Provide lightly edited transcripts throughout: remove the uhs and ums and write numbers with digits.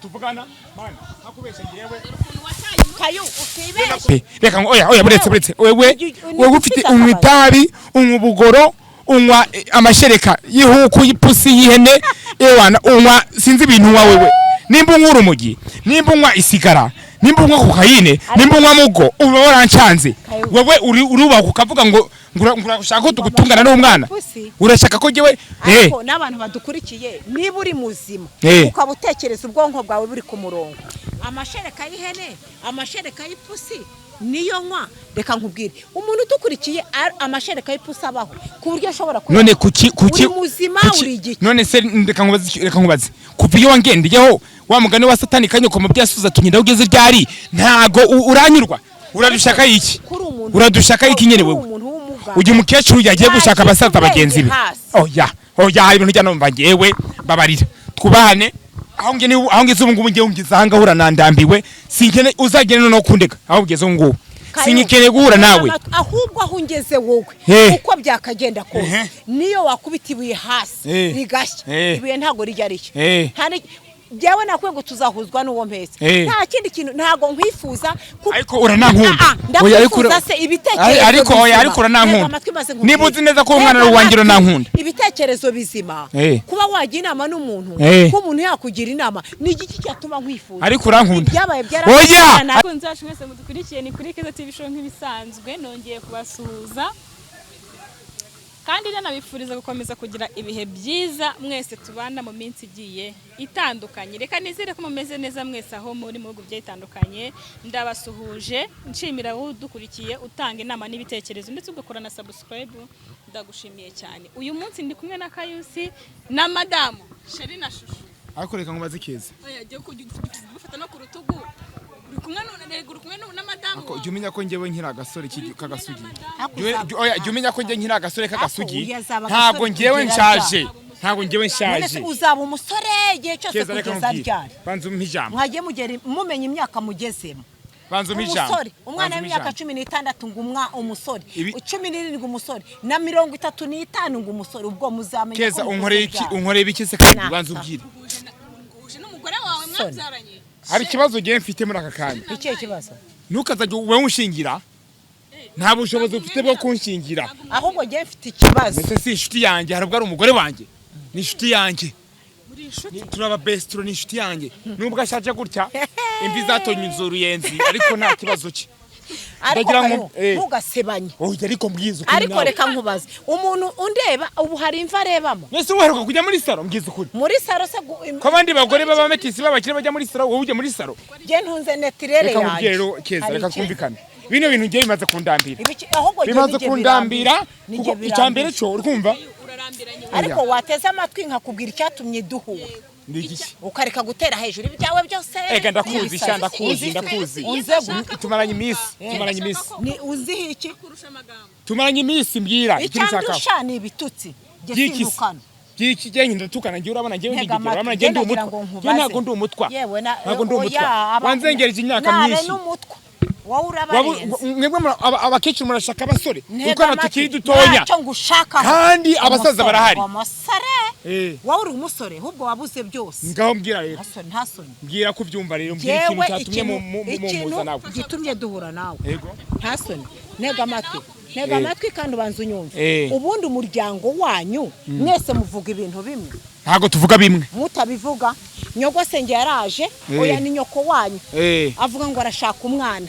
Tuvugana mana ntakubeshye ngewe. Kayu, utibeshye. Pe, reka ngo oya oya, buretse buretse wewe. Wewe ufite ufite unywa akabari. Itabi, unywa ubugoro, unywa amashereka y'ihuku, y'ipusi, y'ihene, ewana unywa sinzi ibintu unywa wewe. Nimba unywa urumogi, nimba unywa isigara, nimba unywa kokayine, nimba unywa mugo, uba warancanze. Kayu. Wewe uri urubaka ukavuga ngo urashaka ko tugutungana n'umwana. Pusi. Urashaka ko jyewe Ariko n'abantu badukurikiye, niba uri muzima, ukaba utekereza, ubwonko bwawe buri ku murongo, amashereka y'ihene, amashereka y'ipusi niyo nywa? Reka nkubwire, umuntu udukurikiye, amashereka y'ipusi abaho ku buryo ashobora kuba None kuki Uri muzima, uri igiki? None se reka nkubaze, reka nkubaze, kuva iyo wangendeyeho wa mugani wa Satani kanyoko mu byasuza tunyenda ugeze ryari, ntago uranyurwa? Uradushaka iki? Kuri umuntu Uradushaka iki nyene kuri wewe? umuntu w'umugabo. Uyu mukecuru yagiye gushaka abasaza Nta bagenzi be. hasi. Oya oya, hari ibintu ujya numva ngewe. Babarira twubahane. Aho nge aho ngeze ubu ngubu, ngewe ngeze aha ngaha uranandambiwe, sinkene uzagende no kundega aho ugeze ubu ngubu. Kayu, Singikeneye guhura nawe. Ahubwo aho ungeze wowe, uko byakagenda kose, niyo wakubita ibuye hasi rigashya, ibuye ntabwo rijya rishya. Jyewe nakwiye ngo tuzahuzwa n'uwo mpetse. Nta kindi kintu, ntabwo nkwifuza Ariko uranankunda. Ah, ah, Oya, ariko ndakwifuza se ibitekerezo Ariko oya, bizima. ariko uranankunda. Tega amatwi maze nkubwire. Niba uzi neza ko umwana Tega ari uwanjye, amatwi. uranankunda. Ibitekerezo bizima, kuba wajya inama n'umuntu, ko umuntu yakugira inama, ni igiki cyatuma nkwifuza? Ariko urankunda. Ibyabaye Oya. byarabaye. Abakunzi bacu mwese mudukurikiye, ni kuri Keza TV Show nk'ibisanzwe, nongeye kubasuhuza kandi nanabifuriza gukomeza kugira ibihe byiza mwese tubana mu minsi igiye itandukanye. Reka nizere ko mumeze neza mwese aho muri mu bihugu bigiye bitandukanye. Ndabasuhuje, nshimira wowe udukurikiye, utanga inama n'ibitekerezo, ndetse ugakora na subscribe, ndagushimiye cyane. Uyu munsi ndi kumwe na Kayusi na madamu Sheri na Shushu. Ariko reka nkubaze, Keza. Oya, jya kujya gufata no ku rutugu, uri kumwe uri kumwe na madamu Ako wawe. jya umenya ko njyewe nkiri agasore Uri kumwe k'agasugi. na madamu. Oya, jya umenya ko njye nkiri agasore k'agasugi. Ako, uyazaba Ntabwo agasore njyewe kugera nshaje, ntabwo njyewe None se nshaje. uzaba umusore igihe cyose Keza, reka kugeza nkubwire. ryari? Banza umpe ijambo. Mwagiye mugera mumenya imyaka mugezemo. Banza umpe ijambo. Umusore, umwana Banza umpe w'imyaka ijambo. 16 ngo umusore, 17 umusore, na 35 ngo umusore, ubwo muzamenya Keza, ko mukuze unkoreye iki? ryari. Unkoreye ibiki se kandi? Naka. Banza ubwire. Uhuje n'umugore wawe Soni. mwabyaranye. Hari ikibazo ugiye mfite muri aka kanya. Ikihe kibazo? Ntukazajye wowe unshingira, nta bushobozi ufite bwo kunshingira. Ahubwo ngiye mfite ikibazo. Ndetse si inshuti yanjye, hari ubwo ari umugore wanjye, ni inshuti yanjye. Muri inshuti. Turaba best, ni inshuti yanjye. Nubwo ashaje gutya, imvi zatonyuze uruyenzi, ariko nta kibazo cye. Ariko Ndagira ngo- Kayo, ntugasebanye. Oya, ariko mbwiza ukuri Ariko nawe. reka nkubaze, umuntu undeba ubu hari imva arebamo? Mbese uheruka kujya muri salon? Mbwiza ukuri. Muri salon se Ko abandi bagore b'abametisi b'abakire bajya muri salon, wowe ujya muri salon? Njye ntunze naturelle Reka yanjye. nkubwire rero, Keza. Hari Reka twumvikane, bino bintu ngiye bimaze kundambira. Ahubwo njye Bimaze nijye kundambira. birambira. Nijye Kuko icya mbere birambira. cyo uri kumva Urarambiranye. Ariko wateze amatwi nkakubwira icyatumye duhura, Ni igiki? ukareka gutera hejuru ibyawe byose. Ega ndakuzi N'ibisazi. sha, ndakuzi, ndakuzi. Unze gu- Tumaranye iminsi, tumaranye iminsi. Ni uziho iki? Kurusha amagambo. Tumaranye iminsi. Mbwira ikintu ushaka. Icyandusha ni ibitutsi, njye By'iki se? sintukana. By'iki? Njye ndatukana? Njye urabona njyewe Ntega ndi urabona amatwi, njye ndi ndagira umutwa? ngo Njye nkubaze. ntabwo ndi umutwa. Yewe na Ntabwo ndi oya, umutwa. Wanzengereje imyaka nabe myinshi. n'umutwa wowe urabarenze. Mwebwe abakecuru murashaka abasore, Ntega utwana amatwi. tukiri dutonya. Ntacyo ngushakaho. Kandi abasaza Umusore, barahari. umusore, wowe uri umusore, ahubwo wabuze byose. Ngaho mbwira rero. Nta soni, nta soni. Mbwira ko ubyumva rero, mbwira ikintu Yewe, cyatumye ikintu mumuza nawe. gitumye duhura nawe, Yego. nta soni. Ntega amatwi, ntega amatwi kandi ubanza unyumve. Ubundi umuryango wanyu mwese muvuga ibintu bimwe? Ntabwo tuvuga bimwe. Mutabivuga, nyogosenge yaraje, oya, ni nyoko wanyu, avuga ngo arashaka umwana.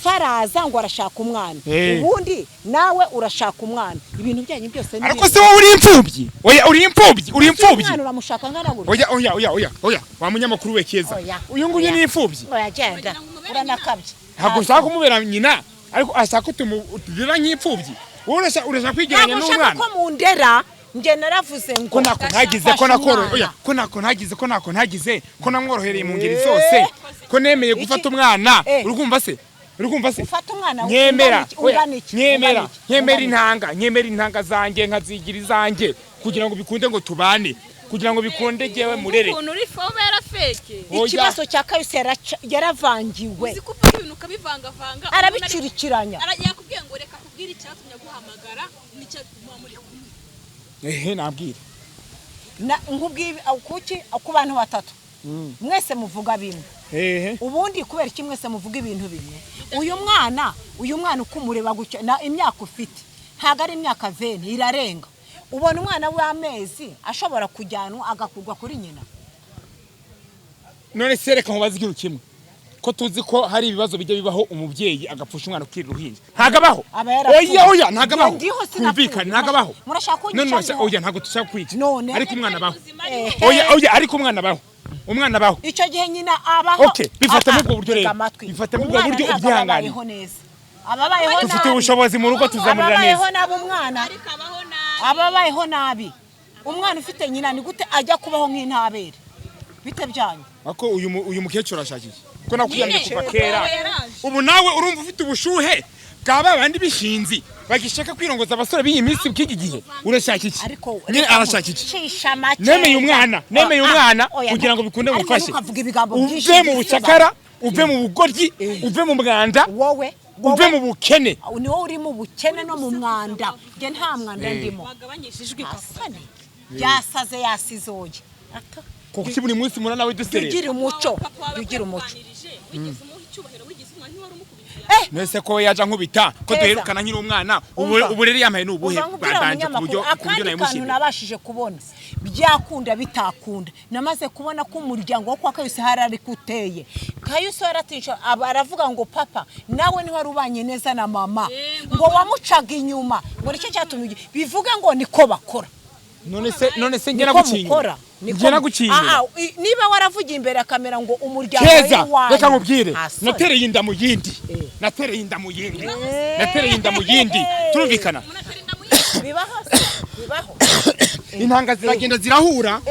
Faraza ngo arashaka umwana. Ubundi nawe urashaka umwana, ibintu byanyu byose ni Ariko bimwe. se wowe uri imfubyi? Oya, uri imfubyi, uri imfubyi. Umwana uramushaka angana gutya. Oya oya oya oya oya, wa munyamakuru we Keza. Oya. Uyu nguyu Oya. ni imfubyi. Oya, genda, uranakabye. Ntabwo ushaka kumubera nyina, ariko ashaka ko tumurera nk'imfubyi. Wowe urashaka kwigeranya Ntabwo nshaka n'umwana. ko mundera. Njye naravuze ngo Ko nako ntagize, ko fasha nakoro umwana. oya, ko nako ntagize, ko nako ntagize, ko namworohereye mu ngeri zose, ko nemeye gufata umwana. Uri kumva se? Uri kumva se? Ufata umwana Nyemera ungana iki? oya, Ungana iki? nyemera Ungana iki? nyemera Ungana iki? intanga, nyemera intanga zanjye nkazigira izanjye kugira ngo bikunde ngo tubane, kugira ngo bikunde jyewe murere. Ukuntu uri fobera fake. Oya. Ikibazo cya Kayise, yaravangiwe. Uzi ko uvuga ibintu ukabivangavanga. Arabicurikiranya. Yakubwiye ngo reka kubwira icyatumye aguhamagara nicyo muba muri kumwe. Ehe, nabwira. Nkubwiye kuki ku bantu batatu. Mwese muvuga bimwe. Ehe. Ubundi kubera iki mwese muvuga ibintu bimwe? Uyu mwana uko umureba gutya na imyaka ufite ntabwo ari imyaka 20 irarenga. Ubona umwana w'amezi ashobora kujyanwa agakurwa kuri nyina. None se reka nkubaze ikintu kimwe, ko tuzi ko hari ibibazo bijya bibaho umubyeyi agapfusha umwana ukiri uruhinja, ntabwo abaho? Aba yarapfuye. Oya, oya, ntabwo abaho. Ndiho sinapfuye. Twumvikane, ntabwo abaho. Murashaka kunyica None ndiho? oya, ntabwo dushaka kwica. None? Ariko umwana abaho. Eh. Oya, oya, ariko umwana abaho, umwana abaho. Icyo gihe nyina abaho. Okay, bifata muri ubwo buryo Tega rero. amatwi. Bifata muri ubwo Umwana buryo ntabwo ubyihangane. ababayeho neza, ababayeho Dufite nabi. ubushobozi mu rugo, tuzamurira Ababayeho neza. nabi umwana. Ariko abaho nabi. Ababayeho nabi. Umwana ufite nyina ni gute ajya kubaho nk'intabere? Bite byanyu? Ako uyu mukecuru arashakiye ko nakuyamye Nyine, kuva kera. papa yaraje. Ubu nawe urumva ufite ubushuhe bwa babandi bishinzi bagishaka kwirongoza abasore b'iyi minsi bw'iki gihe. Urashaka iki? Ariko Nyine arashaka iki? Cisha make. Nemeye umwana, nemeye umwana Oya, kugira ngo bikunde ariko ngufashe. ntukavuge ibigambo byinshi Uve mu by'isuzuma. bucakara, uve mu bugoryi, uve mu mwanda, Wowe uve mu bukene. Ni wowe uri mu bukene no mu mwanda. Njye nta mwanda ndimo. Wagabanyije ijwi, papa. Asane yasaze yasizoye. Ato. Kuko buri munsi mura nawe duserera. Ugira umuco, Papa wawe ugira umuco. yakuganirije, wigeze umuha icyubahiro, wigeze umuha, ntiwari umukubitiye. Nese ko yaja nkubita ko Keza. duherukana nkiri umwana, Umva. uburere yampaye ni ubuhe Umva nkubwira bwandanje ku umunyamakuru, buryo ku buryo akandi kantu nabimushimira. nabashije kubona, byakunda bitakunda, namaze kubona ko umuryango wo kwa Kayusi hari ariko uteye. Kayusi yaratisha aba aravuga ngo papa nawe niho wari ubanye neza na mama, ngo wamucaga inyuma, ngo nicyo cyatumye bivuga ngo niko bakora. None se njye Niko nagukingira? mukora. Niko Njye nagukingira? Niba waravugiye imbere ya kamera ngo umuryango Keza, w'iwanyu. reka nkubwire. Asore. Natereye inda mu yindi, natereye inda mu yindi, natereye inda mu yindi, turumvikana? Munatera inda mu yindi. Bibaho se? Bibaho. Intanga ziragenda zirahura,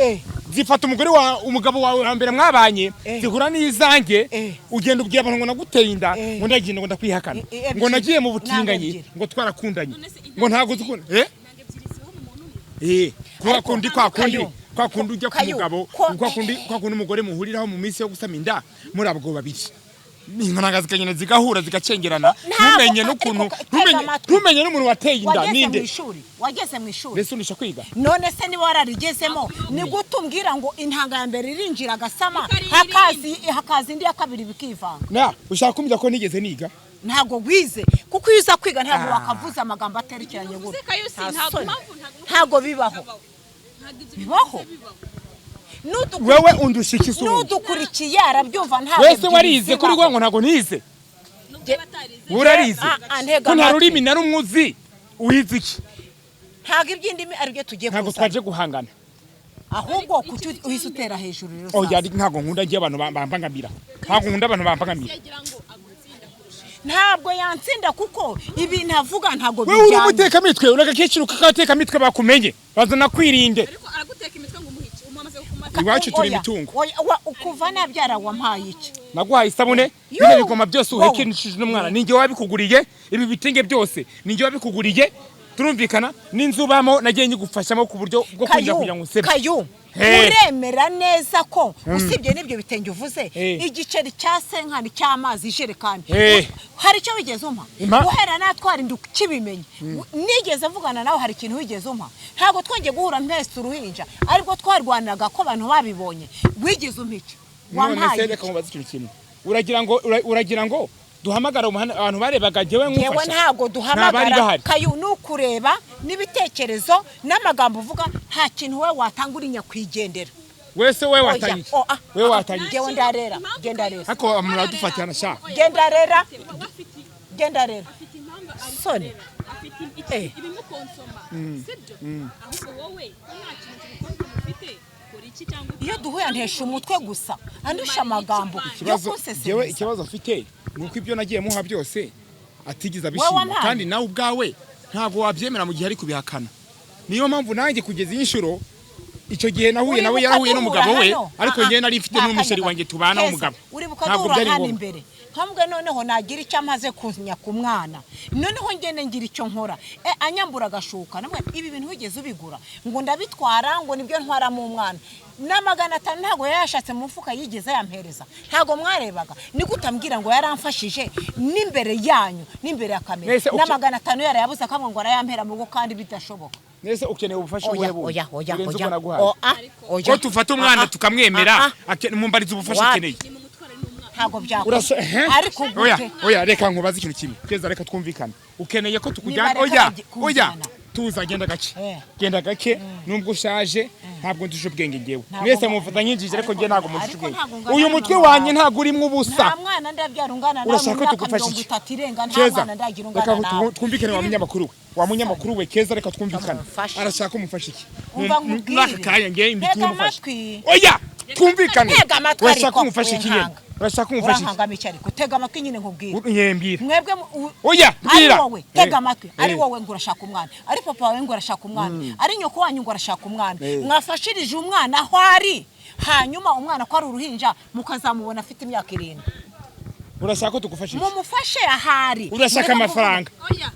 zifata umugore wa umugabo wawe wa mbere mwabanye, zihura n'izanjye. Ugenda ubwira abantu ngo naguteye inda, ngo ndagenda ngo ndakwihakana, ngo nagiye mu butinganyi, Ntabwo ebyiri. ngo twarakundanye, None se ngo ntabwo uzi ukuntu intanga ebyiri zibaho mu muntu umwe? Kwa kundi, kwa kundi, Kayo. kwa kundi ujya ku Kayo. mugabo, kwa kundi umugore muhuriraho mu minsi yo gusama inda muri abagabo babiri, intanga zikagenda zigahura zigacengerana. Ntabwo, Ntumenye ariko n'ukuntu tega ntumenye amatwi. ntumenye n'umuntu wateye inda Wageze mu ninde. ishuri? Wageze mu ishuri? Mbese undusha kwiga? None se niba wararigezemo, ni gute umbwira ngo intanga ya mbere irinjira agasama, Ikarira hakaza indi ya kabiri bikivanga? Na ushaka kumbwira ko nigeze niga? Ntabwo wize, kuko iyo uza kwiga ntabwo wakavuza amagambo aterekeranye Uvuze gutya. Kayusi, Nta ntabwo soni. impamvu ntabwo Ntabwo bibaho. Ntabwo ibyo Bibaho? bintu bibaho. Wewe undusha iki se ubundi? N'udukurikiye arabyumva, ntabwo Wese ebyiri warize kuri zibaho. ngo ntabwo nize. Nubwo batarize. Urarize? Ntega Ko nta amatwi. rurimi na rumwe uzi, wize iki? Ntabwo iby'indimi aribyo tugiye Ntabwo kuzana. twaje guhangana. Ahubwo kuki uhise utera hejuru rero Oya, sasa? ntabwo nkunda ngiye abantu bambangamira, ntabwo nkunda abantu bambangamira. Yagira ngo agutsinda kurusha. Ntabwo yantsinda kuko ibintu avuga ntabwo Wewe uri bijyanye. umutekamitwe, uri agakecuru k'akatekamutwe, bakumenye bazana kwirinde. Ariko araguteka imitwe ngo umuhe iki? Umuhamaze kumata. Iwacu turi Oya, imitungo. oya, kuva nabyara wampaye iki? Naguhaye isabune, Yu! bino bigoma byose Wowe. uhekenishije n'umwana ninjye wabikuguriye, ibi bitenge byose ninjye wabikuguriye, turumvikana? N'inzu ubamo nagiye nyigufashamo ku buryo bwo kwinjira Kayu, kugira ngo usebe. Kayu, Hey. uremera neza ko usibye n'ibyo bitenge uvuze, Hey. igiceri cya senkani cy'amazi, ijerekani, Hey. hari icyo wigeze umpa? Impa? Guhera natwara inda ukibimenye, nigeze mvugana nawe? Hari ikintu wigeze umpa? Ntabwo twongeye guhura mpese uruhinja, ariko twarwaniraga ko abantu babibonye. Wigeze umpa iki? None se Wampaye reka iki? nkubaze ikintu kimwe. Uragira ngo duhamagare abantu barebaga njyewe Yewe, nkufasha? ntabwo Nta bari duhamagara. bahari. Kayu, ni ukureba n'ibitekerezo n'amagambo uvuga, nta kintu wowe watanga, uri nyakwigendera. Wese we Oya, watanga iki? oh, ah, We ah, watanga iki? Njyewe ndarera, genda rera. Ariko muradufatana sha. Genda rera. Afite Genda rera. afite impamvu ari Soni. afite iki ibimukonsoma, sibyo? Ahubwo wowe nta kintu kigukonsoma ufite, kora iki cyangwa Iyo duhuye antesha umutwe gusa, andusha amagambo yo Ikibazo njyewe, kunsesereza. ikibazo mfite ni uko ibyo nagiye muha byose atigeze Wowe abishima. wampaye? Kandi nawe ubwawe ntabwo wabyemera mu gihe ari kubihakana. Niyo mpamvu nanjye kugeza iyi nshuro, icyo gihe nahuye nawe Uribuka yarahuye duhura n'umugabo we, hano? ariko Ah, ah, njyewe nari mfite nta n'umusheri kanya wanjye tubana Keza, w'umugabo. uribuka Ntabwo duhura byari hano ngombwa. imbere, nkambwe noneho nagira icyo amaze kunya ku mwana, noneho ngende ngira icyo nkora, anyambura agashuka. Namwe ibi bintu wigeze ubigura? Ngo ndabitwara, ngo nibyo ntwaramo umwana, na 500 ntabwo yayashatse mu mufuka yigeze yampereza. Ntabwo mwarebaga? Ni gute ambwira ngo yaramfashije n'imbere yanyu n'imbere ya kamera, Nese na 500 yarayabuze, akamwe ngo arayampera mu rugo kandi bidashoboka? Nese ukeneye ubufasha Oya, ubuhe bundi oya, oya, Birenze oya. uko naguhaye. O, ah, oya. Ko tufata umwana Ah, ah, tukamwemera, ah, ah. Mumbarize ubufasha Wapi? akeneye. Ntabwo byakora. Urasa ehe? Ariko Oya, gute? oya, reka nkubaze ikintu kimwe. Keza, reka twumvikane. Ukeneye ko tukujyana? Nibareka Oya, oya, kunjyana. tuza, genda gake. Eh. Genda gake, nubwo ushaje ntabwo ndusha ubwenge ngewe. Ntabwo Mwese mumfata nk'injiji, ariko ngewe ntabwo mundusha Ariko ubwenge. ntabwo ngana Uyu na mutwe mama wanjye wawe. ntabwo urimo ubusa. Nta mwana ndabyara ungana nawe mu Urashaka ko myaka tugufasha mirongo iki? itatu irenga, nta Keza, mwana ndagira reka ungana nawe. twumvikane wa munyamakuru we. Wa munyamakuru we, Keza, reka twumvikane. Mufashe. Arashaka ko umufasha iki? Umva Muri aka nkubwire. kanya ngewe Ntega mbitiye umufasha. amatwi. Oya, twumvikane. Ntega amatwi. Urashaka Ariko ko umufasha iki nyine? urankanga. Urashaka ko umufasha iki? Urankangamiye, ariko tega amatwi nyine nkubwire. Nyembwira. Mwebwe Oya, ari mbwira. wowe, tega Eh, amatwi, ari eh. wowe ngo urashaka umwana, ari papa wawe ngo urashaka umwana, ari nyoko wanyu ngo arashaka umwana. Eh. Mwafashirije umwana aho ari, hanyuma umwana ko ari uruhinja mukazamubona afite imyaka 7. Urashaka ko tugufasha iki? Mumufashe ahari. Urashaka Mureke amafaranga? Oya.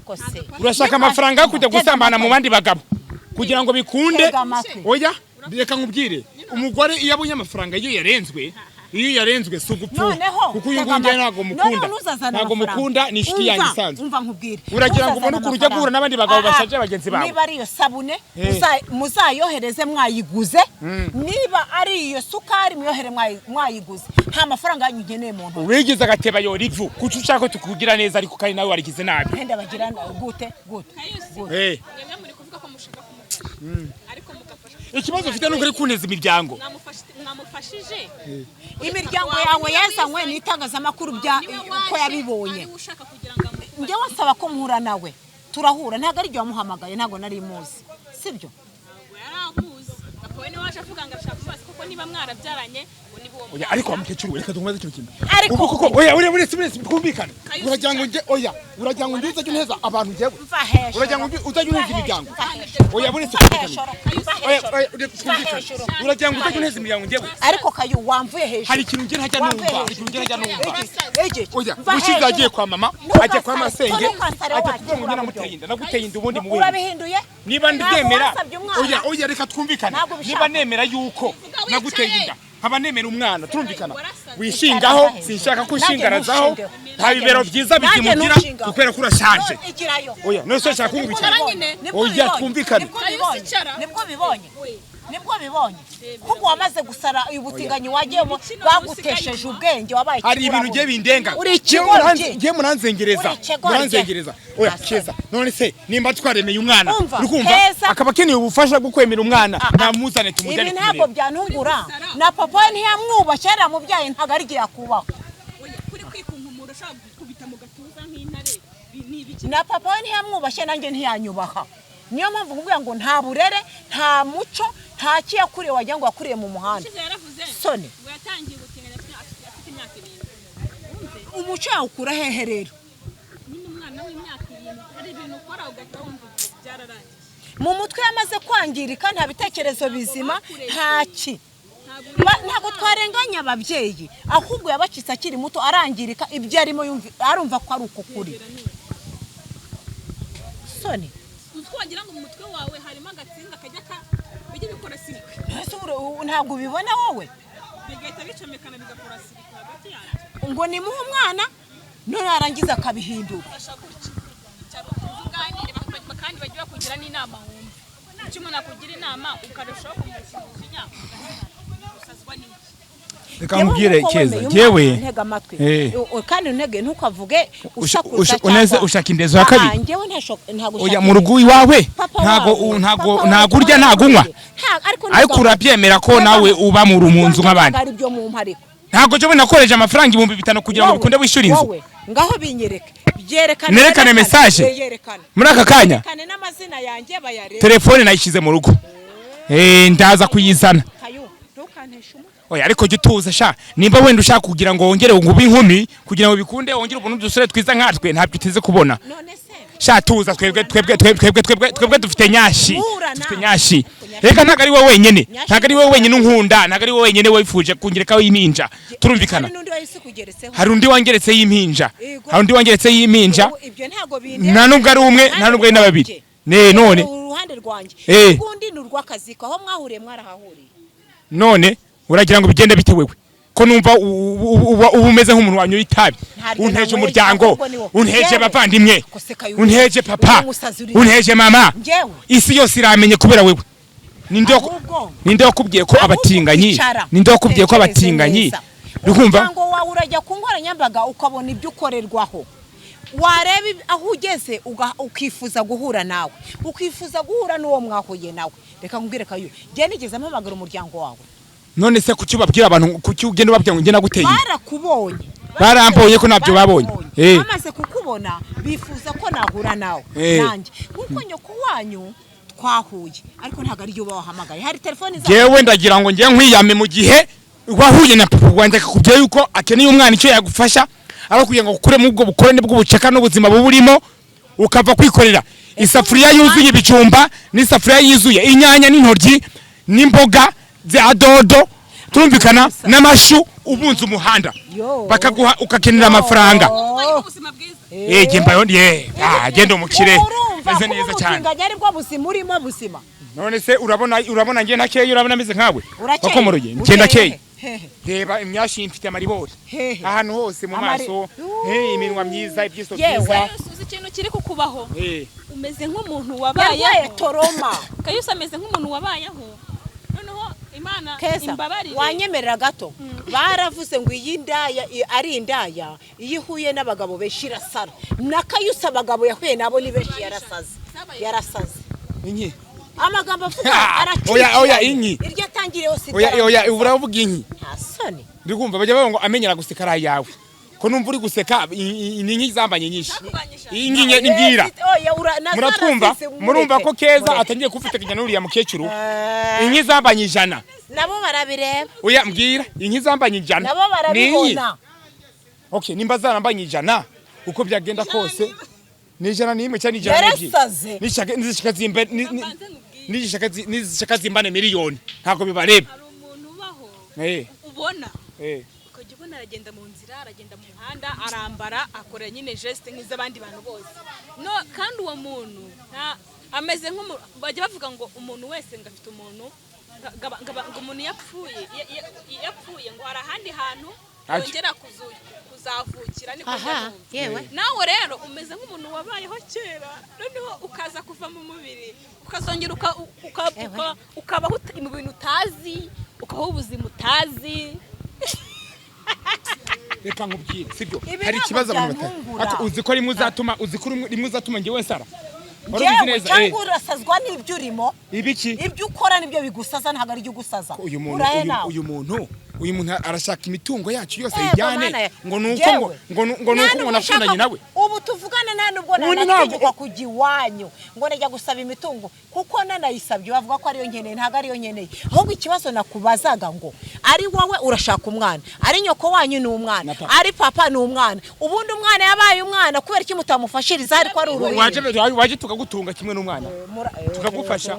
Ko se. Urashaka Niba- amafaranga yo kujya Tega gusambana mu amatwi. bandi bagabo kugira ngo bikunde? Tega amatwi. Oya, reka nkubwire, umugore iyo abonye amafaranga, iyo yarenzwe, iyo yarenzwe si ugupfuha. Noneho Kuko uyu tega nguyu njyewe amatwi. ntabwo mukunda. Noneho ntuzazane Ntabwo amafaranga. mukunda, ni inshuti yanjye Umva, isanzwe. umva nkubwire. Uragira ngo ubone Ntuzazane ukuntu ujya guhura amafaranga. n'abandi bagabo Ah, ah. bashaje bagenzi bawe. Niba ari iyo sabune, Eh. muzayohereze mwayiguze. Niba ari iyo sukari, muyohere mwayiguze. Nta mafaranga yanyu nkeneye mu ntoki. Wigize agateba yora ivu. Kuki ushaka ko tukugira neza, ariko kandi nawe warigize nabi? Henda bagira gute gute gute? Eh. Mwebwe muri kuvuga ko mushaka kumufasha, ariko mugafasha. Ikibazo ufite nuko uri kuneza imiryango. Mwamufashije. Imiryango yawe yazanywe n'itangazamakuru bya Niwe uko waje, yabibonye. ari we ushaka kugira ngo amufashe. Njyewe nsaba ko mpura nawe, turahura. Ntabwo ari igihe wamuhamagaye, ntabwo nari muzi, sibyo? Ntabwo yari amuzi. Papa we niwe waje avuga ngo ashaka kubaza koko niba mwarabyaranye, ngo niba uwo Oya, mwana. ariko wa mukecuru we, reka tumubaze ikintu kimwe. Ariko- Ubu koko, oya, uriya uretse twumvikane. Kayusi. Uragira ngo njye, oya, uragira ngo njye uzajye uneza abantu njyewe? Mva hejuru. Uragira ngo uzajye uneza Mva imiryango? hejuru. Oya, buretse Mva twumvikane. hejuru. Mva Oya, hejuru. oya, uretse Mva twumvikane. hejuru. Uragira ngo uzajye uneza imiryango njyewe? Ariko Kayu, wamvuye hejuru. Hari ikintu njye ntajya Wamvuye numva, hari hejuru. ikintu njye ntajya numva. Iki, iki. Oya, Mva ushize hejuru. agiye kwa mama, ajya kwa masenge, Ntukansare ajya wacu, kuvuga ngo njye namuteye inda, naguteye inda ubundi mu wewe. Urabihinduye. Niba Ntabwo ndemera, wasabye umwana. oya, oya, reka twumvikane. Ntabwo ubishaka. Niba nemera yuko Vuga naguteye wicaye. inda, nkaba nemera umwana, turumvikana. Warasaze. Wishingaho, Wicara sinshaka ko hejuru. ushingarazaho, Nanjye nta bibero byiza Nanjye bikimugira ntushingaho. kubera ko urashaje. None igirayo. Oya, none se ushaka kunkubita? Nibwo nyine. nibwo Oya, ubibonye. twumvikane. Nibwo ubibonye. Icara. Nibwo ubibonye. We. Nibwo ubibonye kuko wamaze gusara ubutinganyi wagiyemo, Imikino bagutesheje usigaye ubwenge, wabaye Hari ibintu ikibura. ngiye bindenga. Uri Ngewe ikigoryi. ngewe muranzengereza. Uri ikigoryi. Muranzengereza. Oya, Keza, none se nimba twaremeye umwana, Umva, urikumva, Keza. akaba akeneye ubufasha bwo kwemera umwana, Ah, ah. namuzane tumujyane Ibi ntabwo kumureba. byantungura. Na papa we ntiyamwubashye, yaramubyaye, ntabwo ari igihe yakubahwa. Oya, kuri kwikunkumura ushaka gukubita mu gatuza nk'intare, ni ibiki? Na papa we ntiyamwubashye, nanjye ntiyanyubaha. Niyo mpamvu nkubwira ngo nta burere, nta muco, nta cyo yakuriye, wagira ngo yakuriye mu muhanda. Ushize yaravuze Soni. ngo yatangiye gutinganya afite imyaka 7. Wumve. Umuco yawukura hehe rero? Nyine umwana w'imyaka 7 hari ibintu ukora ugahita wumva byararangiye. Mu mutwe yamaze kwangirika, nta bitekerezo bizima, nta ki. Ntabwo Ntabwo twarenganya ababyeyi, ahubwo yabacitse akiri muto, arangirika. Ibyo arimo arumva ko ari uko kuri. Soni. Uzi ko wagira ngo mu mutwe wawe harimo agatsinga kajya ka bijya bikora sirikwi, Ese ntabwo ubibona wowe? Bigahita bicomekana bigakora sirikwi hagati yabyo. Ngo nimuhe umwana, none yarangiza akabihindura. Fasha gutya, icara utuze uganire, kandi bajye bakugira n'inama wumve. Icyo umuntu akugira inama ukarushaho kumurusha umujinya, usazwa n'iki? Reka Yewe, nkubwire, nk'uko Keza, wemeye njyewe umwana, ntega amatwi. Eh. Kandi ntege ntukavuge usakuza uneze cyangwa ushaka indezo ya kabiri. Ah, njyewe ntago Oya, ushaka mu rugo iwawe Papa ntago wawe, ntago papa ntago wawe urya, ntago unywa. Ariko Ariko urabyemera ko nawe uba mu nzu nk'abandi. Ari byo mu mpariko. Ntabwo njyewe nakoresheje amafaranga 5000 kugira ngo Wowe, bikunde wishyure inzu. wowe, ngaho binyereke, byerekane. Nerekane message? Yerekane. Muri aka kanya? Yerekane n'amazina yanjye bayarebe. Telefone nayishyize mu rugo, ndaza kuyizana. Kayu, ntukanteshe umutwe. Oya, ariko jya utuza sha. Nimba wenda ushaka kugira ngo wongere ngo ube inkumi, kugira ngo bikunde wongere ubone udusore twiza nkatwe, ntabyo uteze kubona. None se Sha tuza, twebwe twebwe twebwe twebwe twebwe dufite nyashi. Murana. Dufite nyashi. Reka, ntabwo ari wowe wenyine, Nyashi. ntabwo ari wowe wenyine unkunda, ntabwo ari wowe wenyine wifuje kungerekaho impinja, turumvikana. Hari n'undi wahise kugeretseho. Hari undi wangeretse y'impinja. Yego. Hari undi wangeretse y'impinja. Ubu ibyo ntabwo bindeba. Nta nubwo ari umwe, nta nubwo ari na babiri. Ne none Uruhande rwanjye Eh. urundi ni urw'akazi, aho mwahuriye mwarahahuriye. None uragira ngo bigende bite wewe? Ko numva uba umeze nk'umuntu wanyoye itabi. Ntaryo Unteje nanyweye, umuryango, ahubwo ni wowe. unteje Njyewe. abavandimwe, Ako se Kayuhi, unteje papa, uri umusazi uri- unteje mama. Njyewe. Isi yose iramenye kubera wewe. Ninde Ahubwo- ninde wakubwiye ko Ahubwo abatinganyi, icara, ninde wakubwiye ko utekereze abatinganyi neza. Urumva? Umuryango wawe urajya ku nkoranyambaga ukabona ibyo ukorerwaho, wareba aho ugeze, ukifuza guhura nawe, ukifuza guhura n'uwo mwahuye nawe. Reka nkubwire Kayu, njye nigeze mpamagara umuryango wawe? None se kuki ubabwira abantu, kuki ugenda ubabwira ngo njye naguteye inda? Barakubonye. Barambonye ko ntabyo babonye. Barakubonye. Eh. Bamaze kukubona bifuza ko nahura nawe. Eh. Nanjye nk'uko nyoko wanyu twahuye, ariko ntabwo ariyo wahamagaye, hari telefoni za Jewe ndagira ngo njye nkwiyame mu gihe wahuye na papa wanjye akakubwira yuko akeneye umwana, icyo yagufasha ari kugira ngo ukuremo ubwo bukorane bw'ubuceka n'ubuzima buburimo, ukava kwikorera isafuriya yuzuye ibijumba n'isafuriya yuzuye inyanya n'intoryi n'imboga za dodo, turumvikana, n'amashu, ubunze umuhanda, Yo. bakaguha, ukakenera amafaranga. Ubayeho ubuzima bwiza. Eh, jye mbayo ye, ah, genda umukire. Urumva Meze kuba neza cyane. umutinganyi aribwo buzima urimo, buzima? None se urabona njye ntakeye? Urabona ameze nkawe? Urakeye. Wakomoroye, njye ndakeye. Hehe? Reba imyashi mfite, amaribori Hehe? ahantu hose mu maso. Hey, iminwa myiza, ibyiso Yewe. byiza. Kayusi, uzi ikintu kiri kukubaho? Eh, Umeze nk'umuntu Yarwaye wabayeho. trauma. Kayusi ameze nk'umuntu wabayeho, noneho Imana Keza, imbabarire. wanyemerera gato? Baravuze ngo iyi ndaya ari indaya, iyo ihuye n'abagabo benshi irasara. Na Kayusi abagabo yahuye nabo ni benshi, yarasaze, yarasaze. Inki? Amagambo avuga Oya, oya, aracikiranye. inki. Iryo atangiriyeho si Oya, oya, uravuga inki? Nta soni. Ndi kumva bajya bavuga ngo amenyera guseka ari ayawe. Ko numva uri guseka, ni inki zambanye nyinshi? Inki nke mbwira. Oya, na Muratwumva? zarasize, mureke. Murumva ko Keza Mureke. atangiye kufatikanya n'uriya mukecuru? Eh, Inki zambanye 100. Nabo barabireba. Oya, mbwira, inki zambanye 100 Nabo ni inki? barabibona. Okay, nimba zarambanye 100, uko byagenda kose ni 101 cyangwa 102. Yarasaze. Nishaka zimbe Mbanze nkubwire. nizishaka zimbane miliyoni, ntabwo bibareba. Hari umuntu ubaho, Eh, ubona, eh. ukajya ubona aragenda mu nzira, aragenda mu muhanda, arambara, akora nyine geste nk'iz'abandi bantu bose, no kandi uwo muntu ameze nk'umuntu bajya bavuga ngo umuntu wese ngo afite umuntu ngo umuntu yapfuye, iyo apfuye ngo hari ahandi hantu Ajya. yongera kuzavukira, niko Aha, njya numva. yewe. Nawe rero umeze nk'umuntu wabayeho kera, noneho ukaza kuva mu mubiri, ukazongera ukabaho mu bintu utazi, ukabaho ubuzima utazi. Reka nkubwire, sibyo? Ibi Hari ntabwo ikibazo abantu batari byantungura. Ati, uzi ko rimwe uzatuma, uzi ko rimwe uzatuma njyewe nsara? Wari ubizi Njyewe neza, eh. cyangwa urasazwa n'ibyo urimo? Ibiki? Ibyo ukora nibyo bigusaza, ntabwo ari ibyo ugusaza. Uyu muntu Urahe uyu, nawe. uyu muntu arashaka imitungo yacu yose Ego, ayijyane, Mana ya- ngo nuko ngo Njyewe. ngo Nta nuko ngo nubwo nakundanye nshaka- nawe. Ubu tuvugana nta nubwo Ubundi nanatinyuka kujya iwanyu ngo najya gusaba imitungo, kuko nanayisabye bavuga ko ariyo nkeneye. Ntabwo ariyo nkeneye. Ahubwo ikibazo nakubazaga, ngo ari wowe urashaka umwana, ari nyoko wanyu ni umwana, Na papa. ari papa ni umwana. Ubundi umwana yabaye umwana, kubera iki mutamufashiriza ariko ari Waje uruhinja? waje tukagutunga kimwe n'umwana, tukagufasha.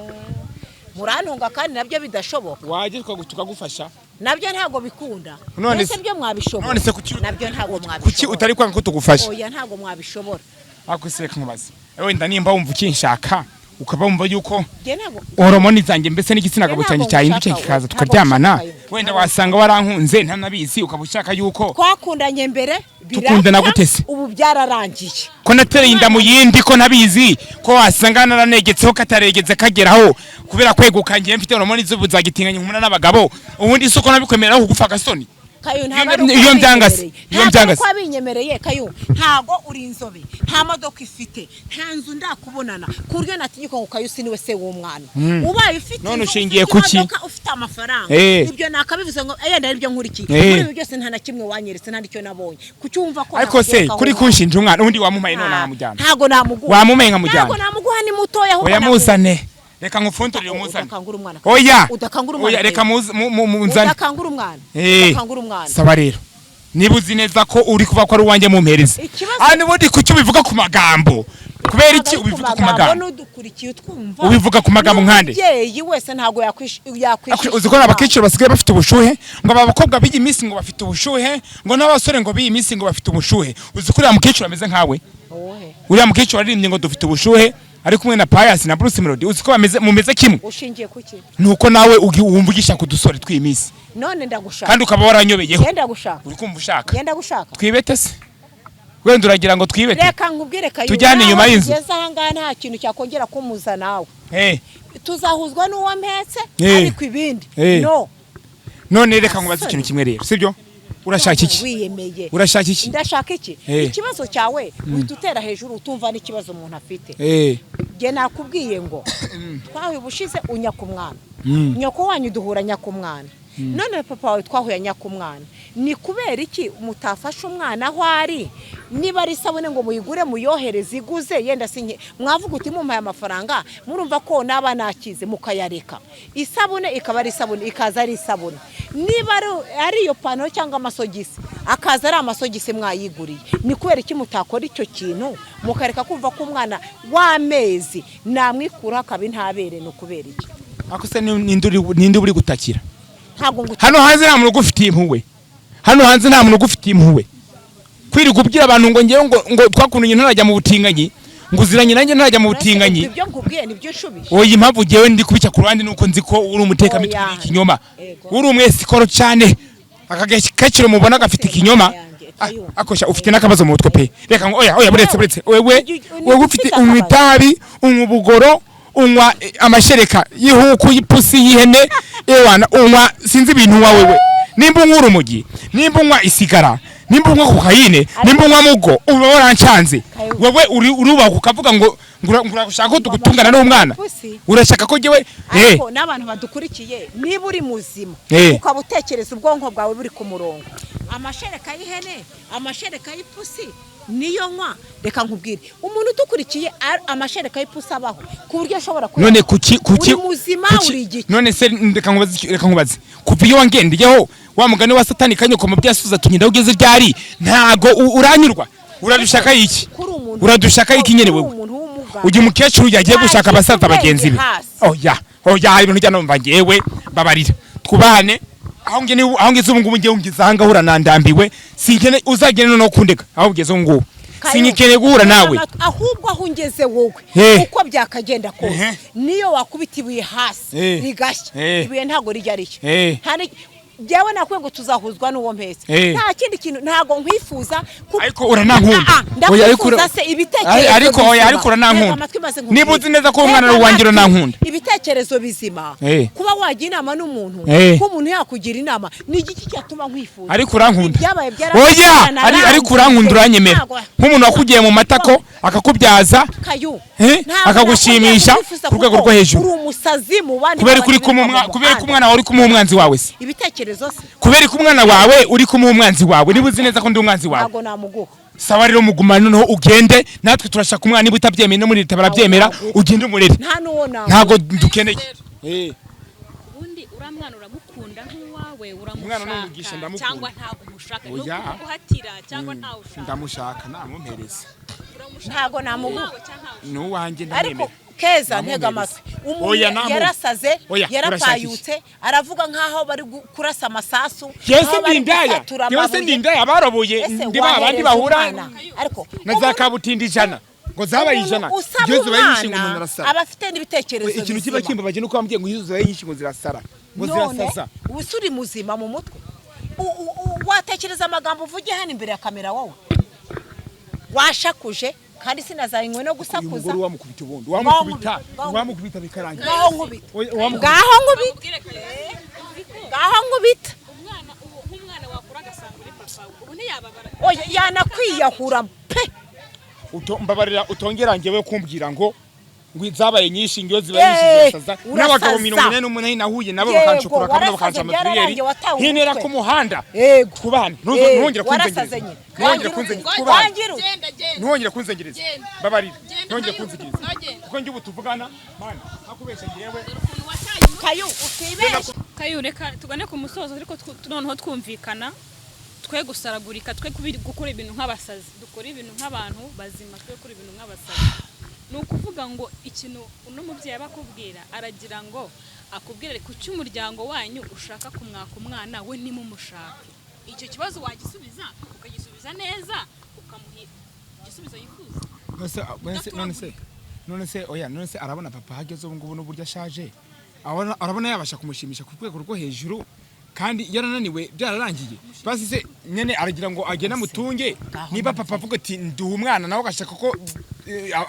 Murantunga kandi nabyo bidashoboka. Waje tukagufasha. Nabyo ntabwo bikunda. None Mbese byo mwabishobora? None se kuki Nabyo ntabwo kuki mwabishobora. utari kwanga ko tugufasha? Oya, ntabwo mwabishobora. Ariko se reka nkubaze, wenda nimba wumva ukinshaka, ukaba wumva yuko Njye ntabwo hormone zanjye, mbese n'igitsina gabo Ntabwo cyanjye cyahindutse, ngushaka, kikaza ntabwo tukaryamana, ngushaka. wenda wasanga warankunze ntanabizi, ukaba ushaka yuko Twakundanye mbere. Tukundana Birapfa, gute se? ubu byararangiye. Ko natereye inda mu yindi, ko ntabizi, ko wasanga naranegetseho kataregetse kageraho kubera kweguka, ngiye mfite hormone z'ubu zagitinganya nkumuna n'abagabo, ubundi isoko nabikwemeraho kugufa agasoni? Kayo, ntabwo ari uko Iyo mbyangase, wabinyemereye. iyo Ntabwo ari mbyangase. uko wabinyemereye Kayo, ntabwo uri inzobe, nta modoka ifite, nta nzu ndakubonana ku buryo natinyuka ngo Kayo niwe se w'umwana. Ubaye ufite None inzu, ushingiye ufite kuki? imodoka, ufite amafaranga, Eh. ibyo nakabivuze ngo yenda aribyo nkurikiye. Eh. Muri ibi byose nta na kimwe wanyeretse, nta n'icyo nabonye. Kuki wumva ko Ariko se nakugerekaho kuri umwana? kunshinja umwana, ubundi wamumpaye none nkamujyana? Ntabwo namuguha. Wamumpaye nkamujyana? Ntabwo namuguha, ni mutoya. Ahubwo Oya, namuguha. muzane, reka nkufundurire, umuzane. Udakangura umwana. Oya. Udakangura umwana. Oya, reka munzane. Udakangura umwana. Eh, Udakangura umwana. Saba rero, niba uzi neza ko uri kuvuga ko ari uwanjye, mumpereze. Ikibazo- Ah, n'ubundi kuki ubivuga ku magambo? Kubera iki ubivuga ku magambo? N'udukurikiye utwumva. Ubivuga ku magambo nkande? N'umubyeyi wese ntabwo yakwishisha. Uzi ko n'abakecuru basigaye bafite ubushuhe, ngo aba bakobwa b'iyi minsi ngo bafite ubushuhe, ngo n'abasore ngo b'iyi minsi ngo bafite ubushuhe? Uzi ko uriya mukecuru ameze nkawe? Wowe. Uriya mukecuru waririmbye ngo dufite ubushuhe, Ari kumwe na Pius na Bruce Melody, uzi ko bameze, mumeze kimwe. Ushingiye kuki? Nuko nawe wumva ugishaka udusore tw'iyi minsi. None ndagushaka? Kandi ukaba waranyobeyeho. Genda gushaka. Uri kumva ushaka. Genda gushaka. Twibete se? Wenda uragira ngo twibete? Reka nkubwire, Kayu. Tujyane inyuma y'inzu. Ugeze ahangaha, nta kintu cyakongera kumuza nawe. Tuzahuzwa n'uwo mpetse. Ariko ibindi, no. None reka nkubaze ikintu kimwe rero, sibyo? Urashaka iki? Wiyemeye. Urashaka iki? Ndashaka iki? Ikibazo cyawe uhita utera hejuru, utumva n'ikibazo umuntu afite. Njye nakubwiye ngo twahuye ubushize unyaka umwana. Nyoko wanyu duhura nyaka umwana. None papa wawe twahuye nyaka umwana. Ni kubera iki mutafashe umwana aho ari? Niba ari isabune ngo muyigure, muyohereze iguze, yenda sinye mwavuga uti mumpaye amafaranga, murumva ko naba nakize, mukayareka. Isabune ikaba ari isabune, ikaza ari isabune. Niba ari iyo pantaro cyangwa amasogisi, akaza ari amasogisi mwayiguriye. Ni kubera iki mutakora icyo kintu, mukareka kumva ko umwana w'amezi namwikuraho akaba intabere? Ni ukubera iki? Ako se ninde uri gutakira? Ntabwo ngo Hano hanze nta muntu ugufitiye impuhwe. Hano hanze nta muntu ugufitiye impuhwe. Kwirirwa ubwira abantu ngo ngewe ngo twakundanye ntarajya mu butinganyi, ngo uziranye nanjye ntarajya mu butinganyi. Ibyo nkubwiye nibyo nshubije. Oya, impamvu ngewe ndi kubica ku ruhande nuko nzi ko uri umutekamitwe. Oya. Uri ikinyoma. Ego. Uri umwesikoro cyane. Aka gakiro mubona gafite ikinyoma. Yanjye, Ah, Kayumba. akosha ufite n'akabazo mu mutwe pe. Reka ngo oya, oya, buretse, buretse. Wewe, Ni wewe ufite ufite unywa akabazo. itabi, unywa ubugoro, unywa amashereka y'ihuku, y'ipusi, y'ihene, ewana unywa sinzi ibintu unywa wewe. Nimba unywa urumogi, nimba unywa isigara, nimba unywa kokayine, nimba unywa mugo, uba warancanze. Kayumba. Wewe uri urubaka ukavuga ngo urashaka ko tugutungana n'umwana. Pusi. Urashaka ko jyewe Ariko n'abantu badukurikiye, niba uri muzima, ukaba utekereza ubwonko bwawe buri ku murongo, amashereka y'ihene, amashereka y'ipusi niyo nywa. Reka nkubwire, umuntu udukurikiye, amashereka y'ipusi abaho ku buryo ashobora kuba None kuki Uri muzima, uri igiki? None se reka nkubaze, reka nkubaze, kuva iyo wangendeyeho wa mugani wa Satani kanyoko mu byasuza tunyenda ugeze ryari, ntago uranyurwa? Uradushaka iki? Kuri umuntu Uradushaka iki nyene kuri wewe? umuntu w'umugabo. Uyu mukecuru yagiye gushaka abasaza Washyira bagenzi be. ubwenge hasi. Oya, oya, hari ibintu ujya numva ngewe. Babarira, twubahane. Aho nge aho ngeze ubu ngubu, ngewe ngeze aha ngaho uranandambiwe. Sinkene uzagende noneho kundeka aho ugeze ubu ngubu. Kayo, Sinyikeneye guhura nawe. Ahubwo aho ungeze wowe, uko byakagenda kose, niyo wakubita ibuye hasi rigashya, ibuye ntabwo rijya rishya. Jyewe nakubwiye ngo tuzahuzwa n'uwo mpetse. Nta kindi kintu, ntabwo nkwifuza Ariko uranankunda. Ah, ah, Oya, ariko ndakwifuza se ibitekerezo Ariko oya, bizima. ariko uranankunda. Tega amatwi maze nkubwire. Niba uzi neza ko umwana Tega ari uwanjye, amatwi. uranankunda. Ibitekerezo bizima, kuba wajya inama n'umuntu, ko umuntu yakugira inama, ni igiki cyatuma nkwifuza? Ariko urankunda. Ibyabaye Oya, ariko urankunda, uranyemera Ntabwo- nk'umuntu wakugiye mu matako akakubyaza, Kayu, ntabwo akagushimisha nakongera kukwifuza ku rwego kuko rwo hejuru. uri umusazi mu bandi Kubera ko uri bantu kumuha birirwa mu kubera ko muhanda. umwana wawe uri kumuha umwanzi wawe se? Ibitekerezo se? Kubera ko umwana wawe uri kumuha umwanzi wawe, niba uzi neza ko ndi umwanzi wawe? Ntabwo namuguha. Sawa rero, mugumane noneho ugende. Natwe turashaka umwana. Niba utabyemeye, no muri leta barabyemera. Ugende umurere. Nta n'uwo namuha. Ntabwo dukeneye. Ubundi uriya mwana uramukunda nk'uwawe? Umwana ni umugisha, Uramushaka ndamukunda. cyangwa ntabwo umushaka? Ni Oya. ukuguhatira cyangwa ntawe ushaka? Ndamushaka, namumpereza. Uramushaka Ntabwo namuguha. nk'uwawe cyangwa ntawe ushaka? Ni uwanjye, Ariko ndamwemera. Keza, ntega Namumpereza. amatwi. Umuntu Oya, namuha. yarasaze, Oya, yarapayutse, aravuga nk'aho bari kurasa amasasu, Jewe se nk'aho bari ndi indaya? gusatura Jewe se amabuye. ndi indaya baroboye? Ese Ndi ba bandi wahereza bahura umwana? Ariko na za kabutindi 100 ngo zabaye umuntu 100, usaba iyo zibaye nyinshi ngo umuntu umwana arasara. aba afite n'ibitekerezo Ikintu kiba bizima. kimbabaje nuko wambwiye ngo iyo zibaye nyinshi ngo zirasara, ngo None zirasaza. ubu se uri muzima mu mutwe? Watekereza amagambo uvuge hano imbere ya kamera? Wowe washakuje, kandi sinazanywe no Uyu gusakuza. mugore wamukubita, ubundi wamukubita. Ngaho. Wamukubita bikarangira. Ngaho nkubita. Oya, wamukubita. Ngaho nkubita. Ubwire Kayo, Ngaho nkubita. umwana ubu, nk'umwana wakura agasanga uri papa we, ubu ntiyababara? Oya, yanakwiyahura pe. Mbabarira, utongera njyewe kumbwira ngo izabaye nyinshi, ngo iyo zibaye nyinshi zirasaza. Urasaza. N'abagabo 48 nahuye nabo Yego, bakanshukura kamwe, warasaze, bakanca amaturiyeri byararangiye, watawe nkinera umutwe. ku muhanda. Yego. Kubana ntuongere Warasaze kunzengereza. nyine. Ntuongere kunzengereza. Kubana. Wangira ute? Genda, genda. Ntuongere kunzengereza. Genda. Mbabarira. Genda, Ntuongere Kayo. kunzengereza. Genda. Kuko njye ubu tuvugana, mana, ntakubeshya njyewe. Dore ukuntu wataye umutwe. Kayu, utibeshye. Kayu, reka tugane ku musozo, ariko noneho twumvikana, twe gusaragurika, twe gukora ibintu nk'abasazi, dukora ibintu nk'abantu bazima, twe gukora ibintu nk'abasazi. Ni ukuvuga ngo ikintu uno mubyeyi aba akubwira, aragira ngo akubwire kuki umuryango wanyu ushaka kumwaka umwana we nimumushake. Icyo kibazo wagisubiza, ukagisubiza neza, ukamuha igisubizo yifuza. None se None se, oya, none se arabona papa ahageze ubu ngubu n'uburyo ashaje, arabona yabasha kumushimisha ku rwego rwo hejuru kandi yarananiwe, byararangiye? Basi se nyene aragira ngo agende amutunge? Ngaho. Niba papa avuga ati nduha umwana, nawe agashaka ko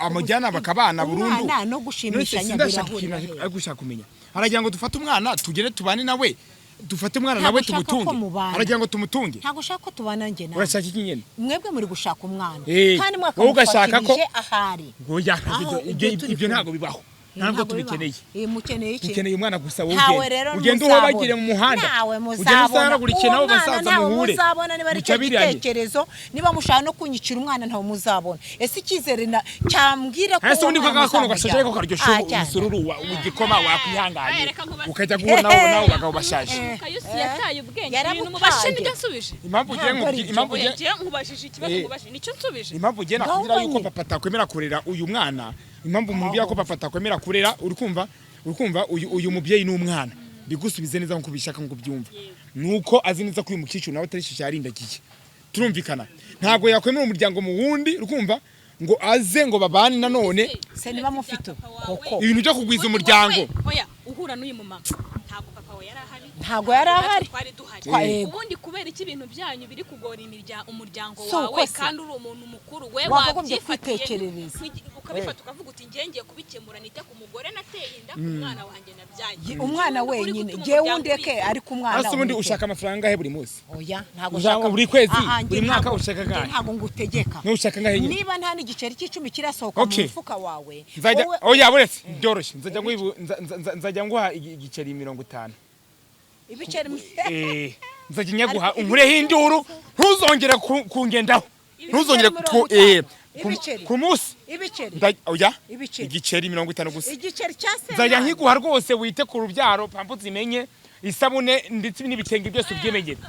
amujyana bakabana burundu. Umwana no None se gushimishanya sindashaka birahurira ikintu hehe? ari gushaka kumenya. Aragira ngo dufate umwana tugere tubane nawe, dufate umwana Ntabwo nawe ushaka ko tumutunge? mubana. Aragira ngo tumutunge? Ntabwo ushaka ko tubana njye nawe. Urashaka iki nyene? Mwebwe muri gushaka umwana Eh, kandi wowe ugashaka ko- mwakamufatirije ahari. Oya, Aho ibyo ibyo turi ibyo kumwe. ntabwo bibaho, ntabwo tubikeneye. Eh, mukeneye iki? Dukeneye umwana gusa, wowe Ntawe ugenda rero ugenda muzabona. uhobagire mu muhanda, Ntawe ugenda muzabona. usaragurike Uwo nabo mwana basaza ntawe muhure muzabona. Niba ari cyo mucabiranye. gitekerezo, niba mushaka no kunyicira umwana, ntawe muzabona. Ese icyizere cyambwira ko Ese uwo ubundi ko mwana agakono gashaje muzamujyana? ko karyoshye Ah, cyane. umusururu wa igikoma, wakwihanganye Aya, reka nkubaze. ukajya guhura nabo bagabo bashaje. Kayusi yataye ubwenge. Yarabutaye. Ibintu mubashe nibyo nsubije. Impamvu ugiye Ntabwo ari nkubwi- ibyo. Impamvu Oya, ugiye njyewe nkubajije ikibazo, Eh. nkubajije nicyo nsubije. Impamvu ugiye nakubwira Ngaho yuko nyine. papa atakwemera kurera uyu mwana, impamvu mubwira ko papa atakwemera kurera, uri kumva, uri kumva, uyu mubyeyi n'umwana, bigusubize neza nkuko ubishaka, nkuko ubyumva, nuko azi neza ko uyu mukecuru nawe atari shyashya yarindagiye. Turumvikana? Ntabwo yakwemera umuryango mu wundi, uri kumva, ngo aze ngo babane nanone. Se niba mufite koko Ibintu byo kugwiza umuryango. Oya, uhura n'uyu mumama, ntabwo papa we yari ahari? Ntabwo yari ahari. Natwe twari duhari. Yego. Ubundi kubera iki ibintu byanyu biri kugora umuryango Si uko wawe se? kandi uri umuntu mukuru we Wakagombye wabyifatiye kwitekerereza. Ukabifata ukavuga uti ngiye ngiye kubikemura, nite ku mugore nateye inda, ku mwana wanjye nabyaye. Umwana Uri wenyine gutuma jyewe umuryango undeke, wiyubaka. ariko umwana Ase ubundi umureke. ushaka amafaranga angahe buri munsi? Oya, ntabwo Ushaka buri kwezi, Aha, njye buri mwaka ntabwo- ushaka njye angahe? ntabwo ngutegeka. Nushaka angahe nyine? Niba nta n'igiceri cy'icumi kirasohoka mu Okay. mufuka wawe, Nzajya wowe- oya, buretse, byoroshye, nzajya nguha nzajya nguha igiceri 50. Ibiceri? Eh, nzajya nyaguha, Ariko unkureho induru, ntuzongere kungendaho, ntuzongere mirongo ku eh, itanu. Ibiceri. ku munsi. Ibiceri? Oya. Ibiceri. Igiceri 50 gusa. Igiceri cya Nzajya senkani? nkiguha rwose, wite ku rubyaro, pampu zimenye, isabune ndetse n'ibitenge byose ubyimenyere.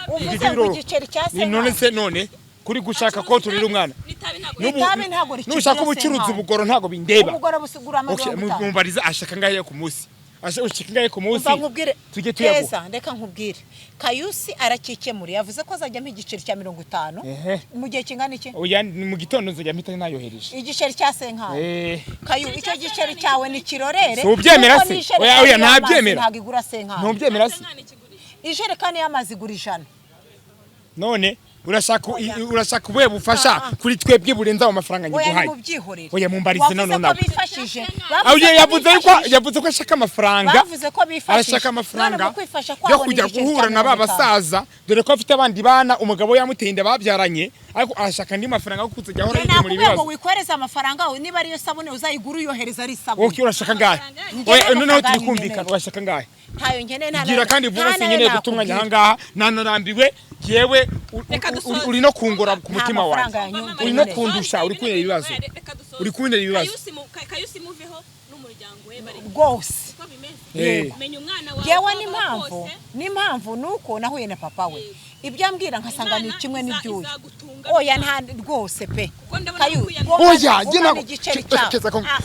Uvuze Ibyo ngo biroroha. igiceri cya Ni none senkani? se none kuri gushaka ko turira umwana? N'itabi ntabwo Itabi ntabwo rikigura Nushaka ubucuruzi, senkani. ubugoro ntabwo bindeba. Ubugoro busigura Okay, 50. mubariza ashaka angahe ku munsi? Ashaka angahe ku munsi? Umva nkubwire. Tujye tuyaguha. Keza, reka nkubwire, Kayusi arakikemura. Yavuze ko azajya ampa igiceri cya 50. Ehe. Mu gihe kingana iki? Oya, ni mu gitondo nzajya mpita nayohereje. Igiceri cya senkani? Eh. Kayu, icyo giceri cyawe ni kirorere. Si ubyemera Kuko se? n'ijerekani Oya, oya, y'amazi ntabyemera. ntabwo igura senkani. Ntubyemera se? Ijerekani y'amazi igura 100. None urashaka ubuhe bufasha kuri twebwe burenze ayo mafaranga Oya, nyiguhaye? nimubyihorere. Oya, mumbarize Wavuze none ko nawe. bifashije. Aho Bavuze ko yavuze yuko bifashije. yavuze ko ashaka amafaranga. Bavuze ko bifashije. Arashaka amafaranga None mu kwifasha yo kwabo ni kujya igiceri guhura cya na ba 50. basaza, dore ko afite abandi bana umugabo we yamuteye inda babyaranye, ariko arashaka andi mafaranga yo kuzajya ahora Njye yikemura nakubwiye ngo ibibazo. wikwereze amafaranga yawe, niba ariyo sabune uzayigura uyohereza ari isabune. Okay, urashaka angahe? Njye Oya, nta noneho mafaranga turi kumvikana. nkeneye. Urashaka angahe? Ntayo nkeneye, nta Gira kandi vuba, nta nayo sinkeneye guta umwanya nakubwira. ahangaha, nanarambiwe yewe. Reka dusoze. Uri no kungora ku Nta mutima mafaranga wanjye. yanyumva Uri no nkeneye. kundusha, uri kuntera ibibazo. Uri kuntera ibibazo. Kayusi muveho n'umuryango we bari Rwose. uko bimeze. Eh. Menya umwana wawe Yewe, uko aba n'impamvu kose. n'impamvu ni uko nahuye na papa we, ibyo ambwira nkasanga ni Imana kimwe n'ibyuya. izagutunga. Oya, nta rwose pe. Kuko ndabona Kayu, ko Oya, njye ugana ntabwo igiceri cyawe. Keza ko Ah,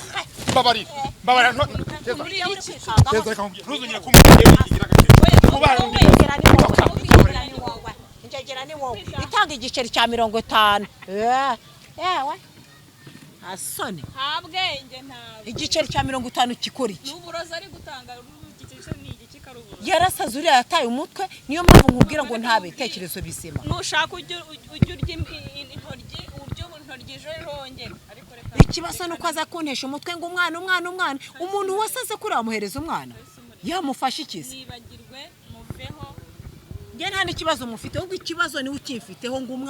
mbabarira, mbabarira, Keza. Muri iki Keza, reka nkubwire, ntuzongere kumbwira igira agaciro kuba Ingegera ni wowe, ingegera ni wowe, ingegera ni wowe itanga igiceri cya 50. Eh, yewe, asoni. Nta bwenge, ntabwo. Igiceri cya 50 kikora iki? N'uburozi ari gutanga, igiceri ni igiki karuburozi? Yarasaze uriya, yataye umutwe. Niyo mpamvu nkubwira ngo nta bitekerezo bizima. Nushaka ujye urya intoryi, urya intoryi ejo wongere, ariko reka. Ikibazo ni uko aza kuntesha umutwe ngo umwana, umwana, umwana. Umuntu wasaze kuri wamuhereza umwana yamufashe ikizi? Mwibagirwe, muveho. Njye nta n'ikibazo mufite, ahubwo ikibazo niwe ukimfiteho ngo umwana.